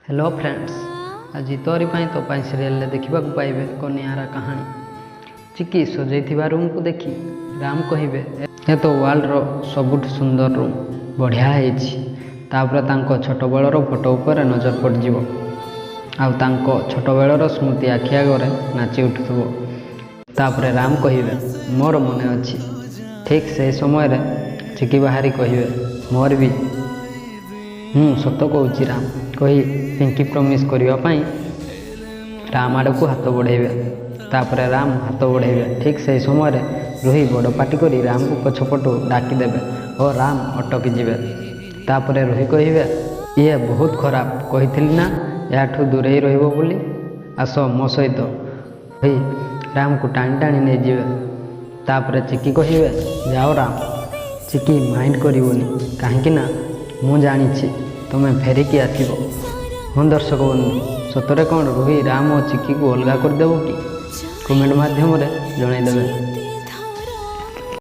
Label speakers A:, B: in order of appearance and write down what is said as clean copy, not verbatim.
A: Hello friends, ଆଜି ତୋରି ପାଇଁ ତୋ ପାଇଁ ସିରିଏଲରେ ଦେଖିବାକୁ ପାଇବେ ଏକ ନିଆରା କାହାଣୀ। ଚିକି ସଜେଇଥିବା ରୁମ୍କୁ ଦେଖି ରାମ କହିବେ, "ଏ ତ ୱାର୍ଲଡର ସବୁଠୁ ସୁନ୍ଦର ରୁମ୍, ବଢ଼ିଆ ହେଇଛି।" ତାପରେ ତାଙ୍କ ଛୋଟବେଳର ଫଟୋ ଉପରେ ନଜର ପଡ଼ିଯିବ ଆଉ ତାଙ୍କ ଛୋଟବେଳର ସ୍ମୃତି ଆଖି ଆଗରେ ନାଚି ଉଠୁଥିବ। ତାପରେ ରାମ କହିବେ, "ମୋର ମନେ ଅଛି।" ଠିକ୍ ସେହି ସମୟରେ ଚିକି ବାହାରି କହିବେ, "ମୋର ବି, ମୁଁ ସତ କହୁଛି ରାମ," କହି ପିଙ୍କି ପ୍ରମିସ୍ କରିବା ପାଇଁ ରାମ ଆଡ଼କୁ ହାତ ବଢ଼େଇବେ। ତାପରେ ରାମ ହାତ ବଢ଼େଇବେ। ଠିକ୍ ସେହି ସମୟରେ ରୁହି ବଡ଼ ପାଟି କରି ରାମକୁ ପଛପଟୁ ଡାକିଦେବେ ଓ ରାମ ଅଟକି ଯିବେ। ତାପରେ ରୁହି କହିବେ, "ଇଏ ବହୁତ ଖରାପ, କହିଥିଲି ନା ଏହାଠୁ ଦୂରେଇ ରହିବ ବୋଲି। ଆସ ମୋ ସହିତ," କହି ରାମକୁ ଟାଣି ଟାଣି ନେଇଯିବେ। ତାପରେ ଚିକି କହିବେ, "ଯାଅ ରାମ, ଚିକି ମାଇଣ୍ଡ କରିବନି, କାହିଁକି ନା ମୁଁ ଜାଣିଛି ତୁମେ ଫେରିକି ଆସିବ।" ହଁ ଦର୍ଶକ ବନ୍ଧୁ, ସତରେ କ'ଣ ରୁହି ରାମ ଓ ଚିକିକୁ ଅଲଗା କରିଦେବ କି? କମେଣ୍ଟ ମାଧ୍ୟମରେ ଜଣାଇଦେବେ।